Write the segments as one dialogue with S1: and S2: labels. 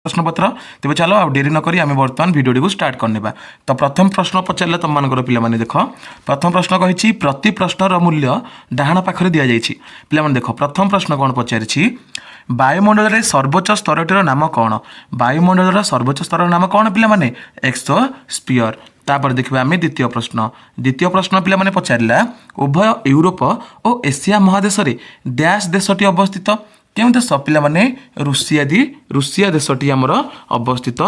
S1: ପ୍ରଶ୍ନପତ୍ର। ତେବେ ଚାଲ, ଆଉ ଡେରି ନକରି ଆମେ ବର୍ତ୍ତମାନ ଭିଡ଼ିଓଟିକୁ ଷ୍ଟାର୍ଟ କରିନେବା। ତ ପ୍ରଥମ ପ୍ରଶ୍ନ ପଚାରିଲେ ତୁମମାନଙ୍କର, ପିଲାମାନେ ଦେଖ, ପ୍ରଥମ ପ୍ରଶ୍ନ କହିଛି, ପ୍ରତି ପ୍ରଶ୍ନର ମୂଲ୍ୟ ଡାହାଣ ପାଖରେ ଦିଆଯାଇଛି। ପିଲାମାନେ ଦେଖ, ପ୍ରଥମ ପ୍ରଶ୍ନ କ'ଣ ପଚାରିଛି? ବାୟୁମଣ୍ଡଳରେ ସର୍ବୋଚ୍ଚ ସ୍ତରଟିର ନାମ କ'ଣ? ବାୟୁମଣ୍ଡଳର ସର୍ବୋଚ୍ଚ ସ୍ତରର ନାମ କ'ଣ ପିଲାମାନେ? ଏକ୍ସୋସ୍ପିୟର। ତାପରେ ଦେଖିବା ଆମେ ଦ୍ୱିତୀୟ ପ୍ରଶ୍ନ। ଦ୍ୱିତୀୟ ପ୍ରଶ୍ନ ପିଲାମାନେ ପଚାରିଲା, ଉଭୟ ୟୁରୋପ ଓ ଏସିଆ ମହାଦେଶରେ ଡ୍ୟାସ୍ ଦେଶଟି ଅବସ୍ଥିତ। କେଉଁ ଦେଶ ପିଲାମାନେ? ରୁଷିଆ ଦି ରୁଷିଆ ଦେଶଟି ଆମର ଅବସ୍ଥିତ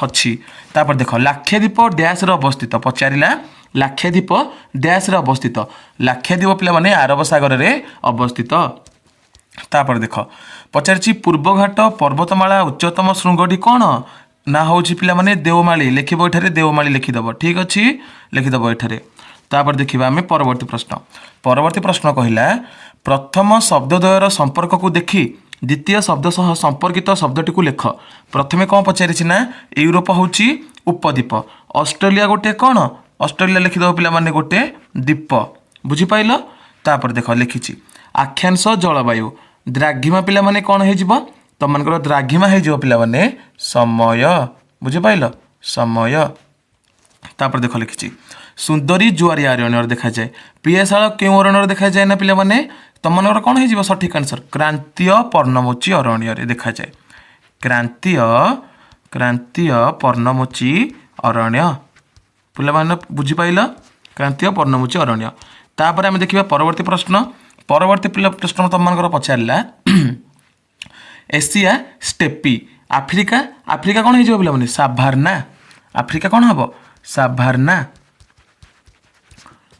S1: ଅଛି। ତାପରେ ଦେଖ, ଲାକ୍ଷାଦ୍ୱୀପ ଡ୍ୟାସ୍ରେ ଅବସ୍ଥିତ। ପଚାରିଲା, ଲାକ୍ଷାଦ୍ୱୀପ ଡ୍ୟାସ୍ରେ ଅବସ୍ଥିତ। ଲାକ୍ଷାଦ୍ୱୀପ ପିଲାମାନେ ଆରବ ସାଗରରେ ଅବସ୍ଥିତ। ତାପରେ ଦେଖ, ପଚାରିଛି, ପୂର୍ବଘାଟ ପର୍ବତମାଳା ଉଚ୍ଚତମ ଶୃଙ୍ଗଟି କ'ଣ ନା ହେଉଛି ପିଲାମାନେ ଦେଓମାଳି। ଲେଖିବ ଏଠାରେ, ଦେଓମାଳି ଲେଖିଦେବ। ଠିକ୍ ଅଛି, ଲେଖିଦେବ ଏଠାରେ। ତାପରେ ଦେଖିବା ଆମେ ପରବର୍ତ୍ତୀ ପ୍ରଶ୍ନ। ପରବର୍ତ୍ତୀ ପ୍ରଶ୍ନ କହିଲା, ପ୍ରଥମ ଶବ୍ଦଦ୍ୱୟର ସମ୍ପର୍କକୁ ଦେଖି ଦ୍ୱିତୀୟ ଶବ୍ଦ ସହ ସମ୍ପର୍କିତ ଶବ୍ଦଟିକୁ ଲେଖ। ପ୍ରଥମେ କ'ଣ ପଚାରିଛି ନା ୟୁରୋପ ହେଉଛି ଉପଦ୍ୱୀପ, ଅଷ୍ଟ୍ରେଲିଆ ଗୋଟେ କ'ଣ? ଅଷ୍ଟ୍ରେଲିଆ ଲେଖିଦେବ ପିଲାମାନେ, ଗୋଟେ ଦ୍ୱୀପ। ବୁଝିପାଇଲ? ତାପରେ ଦେଖ, ଲେଖିଛି ଆକ୍ଷାଂଶ ଜଳବାୟୁ। ଦ୍ରାଘିମା ପିଲାମାନେ କ'ଣ ହେଇଯିବ ତମମାନଙ୍କର? ଦ୍ରାଘିମା ହେଇଯିବ ପିଲାମାନେ ସମୟ। ବୁଝିପାଇଲ? ସମୟ। ତାପରେ ଦେଖ, ଲେଖିଛି ସୁନ୍ଦରୀ ଜୁଆରିଆ ଅରଣ୍ୟରେ ଦେଖାଯାଏ। ପିଆଶାଳ କେଉଁ ଅରଣ୍ୟରେ ଦେଖାଯାଏ ନା ପିଲାମାନେ ତମମାନଙ୍କର କ'ଣ ହେଇଯିବ ସଠିକ୍ ଆନ୍ସର? କ୍ରାନ୍ତୀୟ ପର୍ଣ୍ଣମୋଚୀ ଅରଣ୍ୟରେ ଦେଖାଯାଏ। କ୍ରାନ୍ତୀୟ ପର୍ଣ୍ଣମୋଚୀ ଅରଣ୍ୟ। ପିଲାମାନେ ବୁଝିପାଇଲ? କ୍ରାନ୍ତୀୟ ପର୍ଣ୍ଣମୋଚୀ ଅରଣ୍ୟ। ତାପରେ ଆମେ ଦେଖିବା ପରବର୍ତ୍ତୀ ପ୍ରଶ୍ନ। ପରବର୍ତ୍ତୀ ପ୍ରଶ୍ନ ତମମାନଙ୍କର ପଚାରିଲା, ଏସିଆ ଷ୍ଟେପି, ଆଫ୍ରିକା। ଆଫ୍ରିକା କ'ଣ ହେଇଯିବ ପିଲାମାନେ? ସାଭାର୍ନା। ଆଫ୍ରିକା କ'ଣ ହେବ? ସାଭାର୍ନା।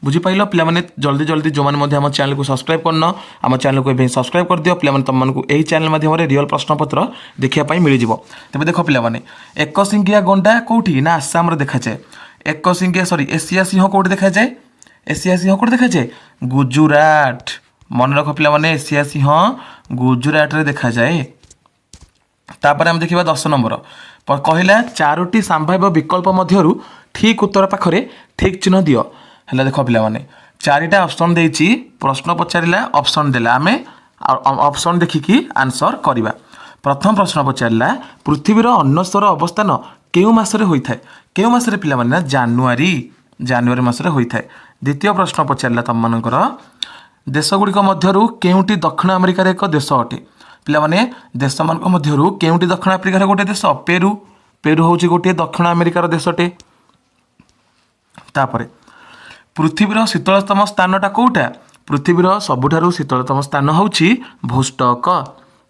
S1: ବୁଝିପାରିଲ ପିଲାମାନେ? ଜଲ୍ଦି ଜଲ୍ଦି ଯେଉଁମାନେ ମଧ୍ୟ ଆମ ଚ୍ୟାନେଲକୁ ସବସ୍କ୍ରାଇବ୍ କରିନ, ଆମ ଚ୍ୟାନେଲକୁ ଏବେ ସବସ୍କ୍ରାଇବ୍ କରିଦିଅ। ପିଲାମାନେ, ତୁମମାନଙ୍କୁ ଏହି ଚ୍ୟାନେଲ ମାଧ୍ୟମରେ ରିଅଲ୍ ପ୍ରଶ୍ନପତ୍ର ଦେଖିବା ପାଇଁ ମିଳିଯିବ। ତେବେ ଦେଖ ପିଲାମାନେ, ଏକଶିଙ୍ଗିଆ ଗଣ୍ଡା କେଉଁଠି ନା ଆସାମରେ ଦେଖାଯାଏ। ଏକଶିଙ୍ଗିଆ, ସରି, ଏସିଆ ସିଂହ କେଉଁଠି ଦେଖାଯାଏ? ଏସିଆ ସିଂହ କେଉଁଠି ଦେଖାଯାଏ? ଗୁଜୁରାଟ। ମନେ ରଖ ପିଲାମାନେ, ଏସିଆ ସିଂହ ଗୁଜୁରାଟରେ ଦେଖାଯାଏ। ତାପରେ ଆମେ ଦେଖିବା 10 ନମ୍ବର। କହିଲା, ଚାରୋଟି ସମ୍ଭାବ୍ୟ ବିକଳ୍ପ ମଧ୍ୟରୁ ଠିକ୍ ଉତ୍ତର ପାଖରେ ଠିକ୍ ଚିହ୍ନ ଦିଅ। ହେଲା, ଦେଖ ପିଲାମାନେ, ଚାରିଟା ଅପସନ୍ ଦେଇଛି। ପ୍ରଶ୍ନ ପଚାରିଲା, ଅପସନ୍ ଦେଲା, ଆମେ ଅପସନ୍ ଦେଖିକି ଆନ୍ସର କରିବା। ପ୍ରଥମ ପ୍ରଶ୍ନ ପଚାରିଲା, ପୃଥିବୀର ଅନସ୍ୱର ଅବସ୍ଥାନ କେଉଁ ମାସରେ ହୋଇଥାଏ? କେଉଁ ମାସରେ ପିଲାମାନେ ନା ଜାନୁଆରୀ, ଜାନୁଆରୀ ମାସରେ ହୋଇଥାଏ। ଦ୍ୱିତୀୟ ପ୍ରଶ୍ନ ପଚାରିଲା ତମମାନଙ୍କର, ଦେଶଗୁଡ଼ିକ ମଧ୍ୟରୁ କେଉଁଟି ଦକ୍ଷିଣ ଆମେରିକାର ଏକ ଦେଶ ଅଟେ? ପିଲାମାନେ, ଦେଶମାନଙ୍କ ମଧ୍ୟରୁ କେଉଁଟି ଦକ୍ଷିଣ ଆଫ୍ରିକାର ଗୋଟେ ଦେଶ? ପେରୁ। ପେରୁ ହେଉଛି ଗୋଟିଏ ଦକ୍ଷିଣ ଆମେରିକାର ଦେଶଟେ। ତାପରେ, ପୃଥିବୀର ଶୀତଳତମ ସ୍ଥାନଟା କେଉଁଟା? ପୃଥିବୀର ସବୁଠାରୁ ଶୀତଳତମ ସ୍ଥାନ ହେଉଛି ଭୋଷ୍ଟକ।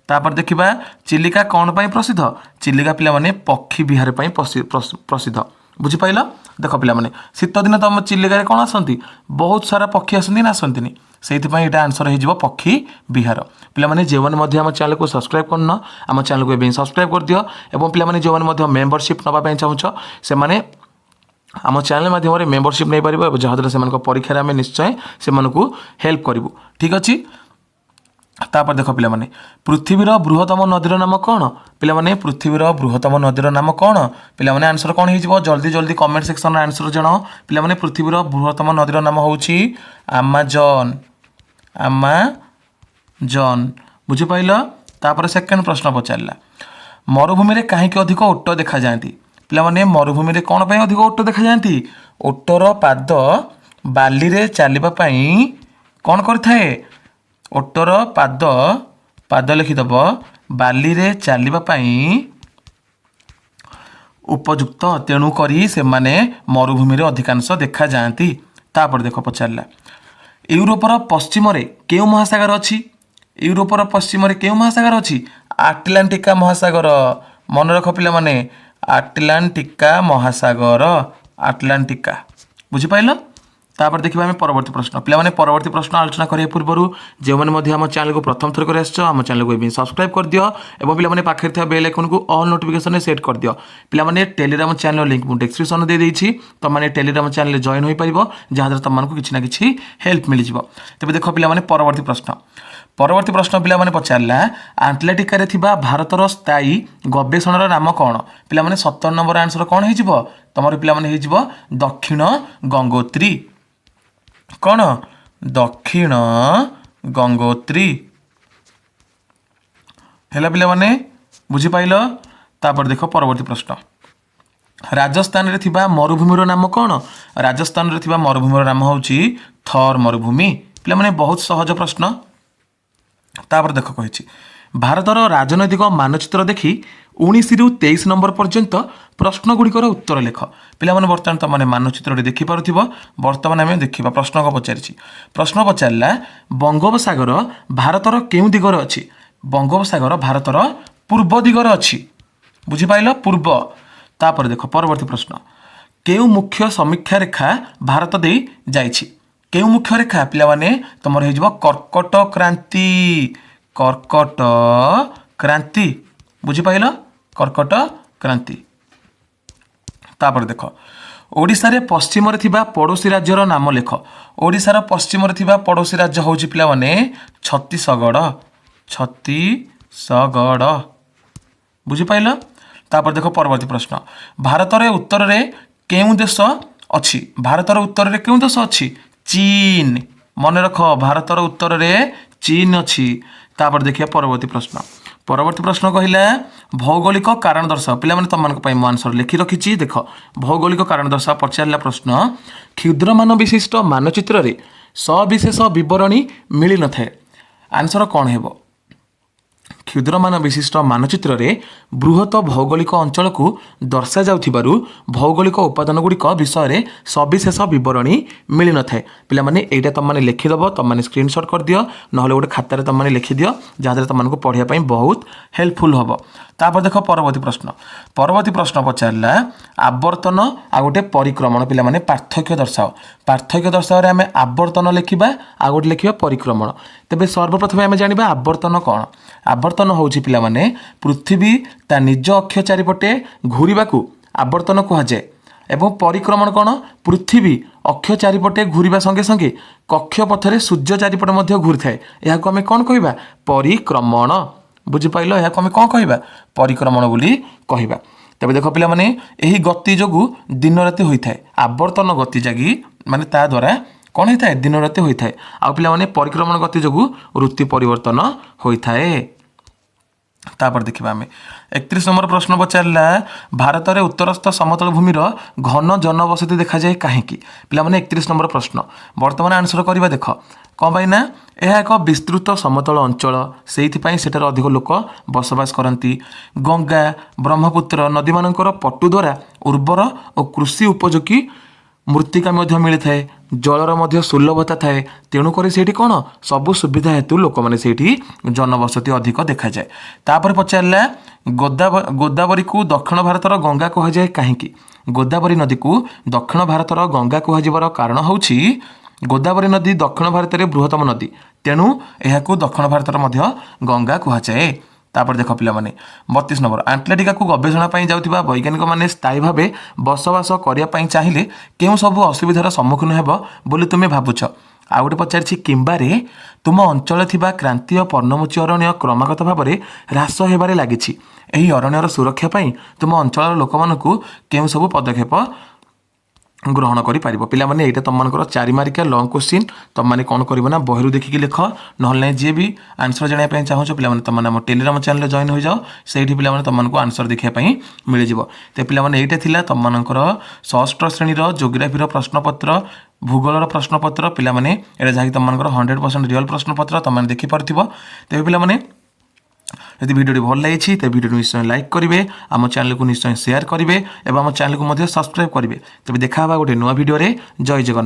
S1: ତାପରେ ଦେଖିବା, ଚିଲିକା କ'ଣ ପାଇଁ ପ୍ରସିଦ୍ଧ? ଚିଲିକା ପିଲାମାନେ ପକ୍ଷୀ ବିହାର ପାଇଁ ପ୍ରସିଦ୍ଧ। ବୁଝିପାରିଲ? ଦେଖ ପିଲାମାନେ, ଶୀତ ଦିନ ତମ ଚିଲିକାରେ କ'ଣ ଆସନ୍ତି? ବହୁତ ସାରା ପକ୍ଷୀ ଆସନ୍ତି ନା ଆସନ୍ତିନି? ସେଇଥିପାଇଁ ଏଇଟା ଆନ୍ସର ହେଇଯିବ ପକ୍ଷୀ ବିହାର। ପିଲାମାନେ, ଯେଉଁମାନେ ମଧ୍ୟ ଆମ ଚ୍ୟାନେଲକୁ ସବସ୍କ୍ରାଇବ୍ କରିନ, ଆମ ଚ୍ୟାନେଲକୁ ଏବେ ସବସ୍କ୍ରାଇବ୍ କରିଦିଅ। ଏବଂ ପିଲାମାନେ, ଯେଉଁମାନେ ମଧ୍ୟ ମେମ୍ବରସିପ୍ ନେବା ପାଇଁ ଚାହୁଁଛ, ସେମାନେ ଆମ ଚ୍ୟାନେଲ ମାଧ୍ୟମରେ ମେମ୍ବରସିପ୍ ନେଇପାରିବ ଏବଂ ଯାହାଦ୍ୱାରା ସେମାନଙ୍କ ପରୀକ୍ଷାରେ ଆମେ ନିଶ୍ଚୟ ସେମାନଙ୍କୁ ହେଲ୍ପ କରିବୁ। ଠିକ୍ ଅଛି? ତାପରେ ଦେଖ ପିଲାମାନେ, ପୃଥିବୀର ବୃହତ୍ତମ ନଦୀର ନାମ କ'ଣ? ପିଲାମାନେ, ପୃଥିବୀର ବୃହତ୍ତମ ନଦୀର ନାମ କ'ଣ? ପିଲାମାନେ, ଆନ୍ସର କ'ଣ ହେଇଯିବ? ଜଲ୍ଦି ଜଲ୍ଦି କମେଣ୍ଟ ସେକ୍ସନରେ ଆନ୍ସର ଜଣାଅ। ପିଲାମାନେ, ପୃଥିବୀର ବୃହତ୍ତମ ନଦୀର ନାମ ହେଉଛି ଆମାଜନ। ଆମାଜନ। ବୁଝିପାରିଲ? ତାପରେ ସେକେଣ୍ଡ ପ୍ରଶ୍ନ ପଚାରିଲା, ମରୁଭୂମିରେ କାହିଁକି ଅଧିକ ଓଟ ଦେଖାଯାଆନ୍ତି? ପିଲାମାନେ, ମରୁଭୂମିରେ କ'ଣ ପାଇଁ ଅଧିକ ଓଟ ଦେଖାଯାଆନ୍ତି? ଓଟର ପାଦ ବାଲିରେ ଚାଲିବା ପାଇଁ କ'ଣ କରିଥାଏ? ଓଟର ପାଦ, ପାଦ ଲେଖିଦେବ, ବାଲିରେ ଚାଲିବା ପାଇଁ ଉପଯୁକ୍ତ। ତେଣୁ କରି ସେମାନେ ମରୁଭୂମିରେ ଅଧିକାଂଶ ଦେଖାଯାଆନ୍ତି। ତାପରେ ଦେଖ, ପଚାରିଲା, ୟୁରୋପର ପଶ୍ଚିମରେ କେଉଁ ମହାସାଗର ଅଛି? ୟୁରୋପର ପଶ୍ଚିମରେ କେଉଁ ମହାସାଗର ଅଛି? ଆଟଲାଣ୍ଟିକା ମହାସାଗର। ମନେ ରଖ ପିଲାମାନେ, ଆଟଲାଣ୍ଟିକା ମହାସାଗର, ଆଟଲାଣ୍ଟିକା। ବୁଝିପାରିଲ? ତାପରେ ଦେଖିବା ଆମେ ପରବର୍ତ୍ତୀ ପ୍ରଶ୍ନ। ପିଲାମାନେ, ପରବର୍ତ୍ତୀ ପ୍ରଶ୍ନ ଆଲୋଚନା କରିବା ପୂର୍ବରୁ ଯେଉଁମାନେ ମଧ୍ୟ ଆମ ଚ୍ୟାନେଲକୁ ପ୍ରଥମ ଥର କରି ଆସିଛ, ଆମ ଚ୍ୟାନେଲକୁ ଏବେ ସବସ୍କ୍ରାଇବ୍ କରିଦିଅ ଏବଂ ପିଲାମାନେ, ପାଖରେ ଥିବା ବେଲ୍ ଆଇକନ୍କୁ ଅଲ୍ ନୋଟିଫିକେସନରେ ସେଟ୍ କରିଦିଅ। ପିଲାମାନେ, ଟେଲିଗ୍ରାମ ଚ୍ୟାନେଲ ଲିଙ୍କ୍ ମୁଁ ଡେସ୍କ୍ରିପସନରେ ଦେଇଦେଇଛି। ତୁମମାନେ ଟେଲିଗ୍ରାମ ଚ୍ୟାନେଲରେ ଜଏନ୍ ହୋଇପାରିବ, ଯାହାଦ୍ୱାରା ତୁମମାନଙ୍କୁ କିଛି ନା କିଛି ହେଲ୍ପ ମିଳିଯିବ। ତେବେ ଦେଖ ପିଲାମାନେ, ପରବର୍ତ୍ତୀ ପ୍ରଶ୍ନ। ପରବର୍ତ୍ତୀ ପ୍ରଶ୍ନ ପିଲାମାନେ ପଚାରିଲା, ଆଣ୍ଟାର୍କଟିକାରେ ଥିବା ଭାରତର ସ୍ଥାୟୀ ଗବେଷଣାର ନାମ କ'ଣ? ପିଲାମାନେ, 17 ନମ୍ବର ଆନ୍ସର କ'ଣ ହେଇଯିବ ତମର? ପିଲାମାନେ, ହେଇଯିବ ଦକ୍ଷିଣ ଗଙ୍ଗୋତ୍ରୀ। କ'ଣ? ଦକ୍ଷିଣ ଗଙ୍ଗୋତ୍ରୀ। ହେଲା ପିଲାମାନେ, ବୁଝିପାରିଲ? ତାପରେ ଦେଖ ପରବର୍ତ୍ତୀ ପ୍ରଶ୍ନ, ରାଜସ୍ଥାନରେ ଥିବା ମରୁଭୂମିର ନାମ କ'ଣ? ରାଜସ୍ଥାନରେ ଥିବା ମରୁଭୂମିର ନାମ ହେଉଛି ଥର୍ ମରୁଭୂମି। ପିଲାମାନେ, ବହୁତ ସହଜ ପ୍ରଶ୍ନ। ତାପରେ ଦେଖ କହିଛି, ଭାରତର ରାଜନୈତିକ ମାନଚିତ୍ର ଦେଖି 19ରୁ 23 ନମ୍ବର ପର୍ଯ୍ୟନ୍ତ ପ୍ରଶ୍ନ ଗୁଡ଼ିକର ଉତ୍ତର ଲେଖ। ପିଲାମାନେ, ବର୍ତ୍ତମାନ ତୁମମାନେ ମାନଚିତ୍ରଟି ଦେଖିପାରୁଥିବ। ବର୍ତ୍ତମାନ ଆମେ ଦେଖିବା ପ୍ରଶ୍ନ କ'ଣ ପଚାରିଛି। ପ୍ରଶ୍ନ ପଚାରିଲା, ବଙ୍ଗୋପସାଗର ଭାରତର କେଉଁ ଦିଗରେ ଅଛି? ବଙ୍ଗୋପସାଗର ଭାରତର ପୂର୍ବ ଦିଗରେ ଅଛି। ବୁଝିପାରିଲ? ପୂର୍ବ। ତାପରେ ଦେଖ ପରବର୍ତ୍ତୀ ପ୍ରଶ୍ନ, କେଉଁ ମୁଖ୍ୟ ସମୀକ୍ଷା ରେଖା ଭାରତ ଦେଇ ଯାଇଛି? କେଉଁ ମୁଖ୍ୟ ରେଖା? ପିଲାମାନେ, ତମର ହେଇଯିବ କର୍କଟ କ୍ରାନ୍ତି। କର୍କଟ କ୍ରାନ୍ତି। ବୁଝିପାରିଲ? କର୍କଟ କ୍ରାନ୍ତି। ତାପରେ ଦେଖ, ଓଡ଼ିଶାରେ ପଶ୍ଚିମରେ ଥିବା ପଡ଼ୋଶୀ ରାଜ୍ୟର ନାମ ଲେଖ। ଓଡ଼ିଶାର ପଶ୍ଚିମରେ ଥିବା ପଡ଼ୋଶୀ ରାଜ୍ୟ ହେଉଛି ପିଲାମାନେ ଛତିଶଗଡ଼। ଛତିଶଗଡ଼। ବୁଝିପାରିଲ? ତାପରେ ଦେଖ ପରବର୍ତ୍ତୀ ପ୍ରଶ୍ନ, ଭାରତର ଉତ୍ତରରେ କେଉଁ ଦେଶ ଅଛି? ଭାରତର ଉତ୍ତରରେ କେଉଁ ଦେଶ ଅଛି? ଚୀନ। ମନେ ରଖ, ଭାରତର ଉତ୍ତରରେ ଚୀନ ଅଛି। ତାପରେ ଦେଖିବା ପରବର୍ତ୍ତୀ ପ୍ରଶ୍ନ। ପରବର୍ତ୍ତୀ ପ୍ରଶ୍ନ କହିଲା, ଭୌଗୋଳିକ କାରଣ ଦର୍ଶାଅ। ପିଲାମାନେ, ତମମାନଙ୍କ ପାଇଁ ମୁଁ ଆନ୍ସର ଲେଖି ରଖିଛି। ଦେଖ, ଭୌଗୋଳିକ କାରଣ ଦର୍ଶାଅ ପଚାରିଲା ପ୍ରଶ୍ନ। କ୍ଷୁଦ୍ରମାନ ବିଶିଷ୍ଟ ମାନଚିତ୍ରରେ ସବିଶେଷ ବିବରଣୀ ମିଳିନଥାଏ। ଆନ୍ସର କ'ଣ ହେବ? କ୍ଷୁଦ୍ରମାନ ବିଶିଷ୍ଟ ମାନଚିତ୍ରରେ ବୃହତ ଭୌଗୋଳିକ ଅଞ୍ଚଳକୁ ଦର୍ଶାଯାଉଥିବାରୁ ଭୌଗୋଳିକ ଉପାଦାନ ଗୁଡ଼ିକ ବିଷୟରେ ସବିଶେଷ ବିବରଣୀ ମିଳିନଥାଏ। ପିଲାମାନେ, ଏଇଟା ତୁମମାନେ ଲେଖିଦେବ। ତୁମମାନେ ସ୍କ୍ରିନସଟ୍ କରିଦିଅ, ନହେଲେ ଗୋଟେ ଖାତାରେ ତୁମମାନେ ଲେଖିଦିଅ, ଯାହାଦ୍ୱାରା ତୁମମାନଙ୍କୁ ପଢ଼ିବା ପାଇଁ ବହୁତ ହେଲ୍ପଫୁଲ୍ ହେବ। ତାପରେ ଦେଖ ପରବର୍ତ୍ତୀ ପ୍ରଶ୍ନ। ପରବର୍ତ୍ତୀ ପ୍ରଶ୍ନ ପଚାରିଲା, ଆବର୍ତ୍ତନ ଆଉ ଗୋଟେ ପରିକ୍ରମଣ, ପିଲାମାନେ, ପାର୍ଥକ୍ୟ ଦର୍ଶାଅ। ପାର୍ଥକ୍ୟ ଦର୍ଶାଅରେ ଆମେ ଆବର୍ତ୍ତନ ଲେଖିବା, ଆଉ ଗୋଟେ ଲେଖିବା ପରିକ୍ରମଣ। ତେବେ ସର୍ବପ୍ରଥମେ ଆମେ ଜାଣିବା ଆବର୍ତ୍ତନ କ'ଣ। ଆବର୍ତ୍ତନ ହେଉଛି ପିଲାମାନେ, ପୃଥିବୀ ତା ନିଜ ଅକ୍ଷ ଚାରିପଟେ ଘୂରିବାକୁ ଆବର୍ତ୍ତନ କୁହାଯାଏ। ଏବଂ ପରିକ୍ରମଣ କ'ଣ? ପୃଥିବୀ ଅକ୍ଷ ଚାରିପଟେ ଘୂରିବା ସଙ୍ଗେ ସଙ୍ଗେ କକ୍ଷପଥରେ ସୂର୍ଯ୍ୟ ଚାରିପଟେ ମଧ୍ୟ ଘୂରିଥାଏ। ଏହାକୁ ଆମେ କ'ଣ କହିବା? ପରିକ୍ରମଣ। ବୁଝିପାରିଲ? ଏହାକୁ ଆମେ କ'ଣ କହିବା? ପରିକ୍ରମଣ ବୋଲି କହିବା। ତେବେ ଦେଖ ପିଲାମାନେ, ଏହି ଗତି ଯୋଗୁଁ ଦିନ ରାତି ହୋଇଥାଏ। ଆବର୍ତ୍ତନ ଗତି ଜାଗି ମାନେ ତା ଦ୍ୱାରା କ'ଣ ହେଇଥାଏ? ଦିନ ରାତି ହୋଇଥାଏ। ଆଉ ପିଲାମାନେ, ପରିକ୍ରମଣ ଗତି ଯୋଗୁଁ ଋତୁ ପରିବର୍ତ୍ତନ ହୋଇଥାଏ। ତାପରେ ଦେଖିବା ଆମେ 31 ନମ୍ବର ପ୍ରଶ୍ନ ପଚାରିଲା, ଭାରତରେ ଉତ୍ତରସ୍ଥ ସମତଳ ଭୂମିର ଘନ ଜନବସତି ଦେଖାଯାଏ କାହିଁକି? ପିଲାମାନେ, 31 ନମ୍ବର ପ୍ରଶ୍ନ ବର୍ତ୍ତମାନ ଆନ୍ସର କରିବା। ଦେଖ, କ'ଣ ପାଇଁ ନା ଏହା ଏକ ବିସ୍ତୃତ ସମତଳ ଅଞ୍ଚଳ, ସେଇଥିପାଇଁ ସେଠାରେ ଅଧିକ ଲୋକ ବସବାସ କରନ୍ତି। ଗଙ୍ଗା, ବ୍ରହ୍ମପୁତ୍ର ନଦୀମାନଙ୍କର ପଟୁ ଦ୍ୱାରା ଉର୍ବର ଓ କୃଷି ଉପଯୋଗୀ ମୃତ୍ତିକା ମଧ୍ୟ ମିଳିଥାଏ। ଜଳର ମଧ୍ୟ ସୁଲଭତା ଥାଏ। ତେଣୁକରି ସେଇଠି କ'ଣ ସବୁ ସୁବିଧା ହେତୁ ଲୋକମାନେ ସେଇଠି ଜନବସତି ଅଧିକ ଦେଖାଯାଏ। ତାପରେ ପଚାରିଲା, ଗୋଦାବରୀକୁ ଦକ୍ଷିଣ ଭାରତର ଗଙ୍ଗା କୁହାଯାଏ କାହିଁକି? ଗୋଦାବରୀ ନଦୀକୁ ଦକ୍ଷିଣ ଭାରତର ଗଙ୍ଗା କୁହାଯିବାର କାରଣ ହେଉଛି, ଗୋଦାବରୀ ନଦୀ ଦକ୍ଷିଣ ଭାରତରେ ବୃହତ୍ତମ ନଦୀ, ତେଣୁ ଏହାକୁ ଦକ୍ଷିଣ ଭାରତର ମଧ୍ୟ ଗଙ୍ଗା କୁହାଯାଏ। ତାପରେ ଦେଖ ପିଲାମାନେ, 32 ନମ୍ବର, ଆଣ୍ଟାର୍କଟିକାକୁ ଗବେଷଣା ପାଇଁ ଯାଉଥିବା ବୈଜ୍ଞାନିକମାନେ ସ୍ଥାୟୀ ଭାବେ ବସବାସ କରିବା ପାଇଁ ଚାହିଁଲେ କେଉଁ ସବୁ ଅସୁବିଧାର ସମ୍ମୁଖୀନ ହେବ ବୋଲି ତୁମେ ଭାବୁଛ? ଆଉ ଗୋଟେ ପଚାରିଛି, କିମ୍ବାରେ ତୁମ ଅଞ୍ଚଳରେ ଥିବା କ୍ରାନ୍ତୀୟ ପର୍ଣ୍ଣମୋଚୀ ଅରଣ୍ୟ କ୍ରମାଗତ ଭାବରେ ହ୍ରାସ ହେବାରେ ଲାଗିଛି। ଏହି ଅରଣ୍ୟର ସୁରକ୍ଷା ପାଇଁ ତୁମ ଅଞ୍ଚଳର ଲୋକମାନଙ୍କୁ କେଉଁ ସବୁ ପଦକ୍ଷେପ ଗ୍ରହଣ କରିପାରିବ? ପିଲାମାନେ, ଏଇଟା ତୁମମାନଙ୍କର 4 ମାର୍କିଆ ଲଙ୍ଗ କୋଶ୍ଚିନ୍। ତୁମମାନେ କ'ଣ କରିବ ନା ବହିରୁ ଦେଖିକି ଲେଖ, ନହେଲେ ନାହିଁ ଯିଏ ବି ଆନ୍ସର ଜାଣିବା ପାଇଁ ଚାହୁଁଛ ପିଲାମାନେ, ତୁମମାନେ ଆମ ଟେଲିଗ୍ରାମ ଚ୍ୟାନେଲରେ ଜଏନ୍ ହୋଇଯାଅ। ସେଇଠି ପିଲାମାନେ ତୁମମାନଙ୍କୁ ଆନ୍ସର ଦେଖିବା ପାଇଁ ମିଳିଯିବ। ତ ପିଲାମାନେ, ଏଇଟା ଥିଲା ତୁମମାନଙ୍କର ଷଷ୍ଠ ଶ୍ରେଣୀର ଜୋଗ୍ରାଫିର ପ୍ରଶ୍ନପତ୍ର, ଭୂଗୋଳର ପ୍ରଶ୍ନପତ୍ର। ପିଲାମାନେ, ଏଇଟା ଯାହାକି ତୁମମାନଙ୍କର 100% ରିଅଲ୍ ପ୍ରଶ୍ନପତ୍ର, ତୁମମାନେ ଦେଖିପାରୁଥିବ। ତେବେ ପିଲାମାନେ, ଯଦି ଭିଡ଼ିଓଟି ଭଲ ଲାଗିଛି, ତେବେ ଭିଡ଼ିଓଟି ନିଶ୍ଚୟ ଲାଇକ୍ କରିବେ, ଆମ ଚ୍ୟାନେଲକୁ ନିଶ୍ଚୟ ସେୟାର କରିବେ ଏବଂ ଆମ ଚ୍ୟାନେଲକୁ ମଧ୍ୟ ସବସ୍କ୍ରାଇବ୍ କରିବେ। ତେବେ ଦେଖା ହେବା ଗୋଟେ ନୂଆ ଭିଡ଼ିଓରେ। ଜୟ ଜଗନ୍ନାଥ।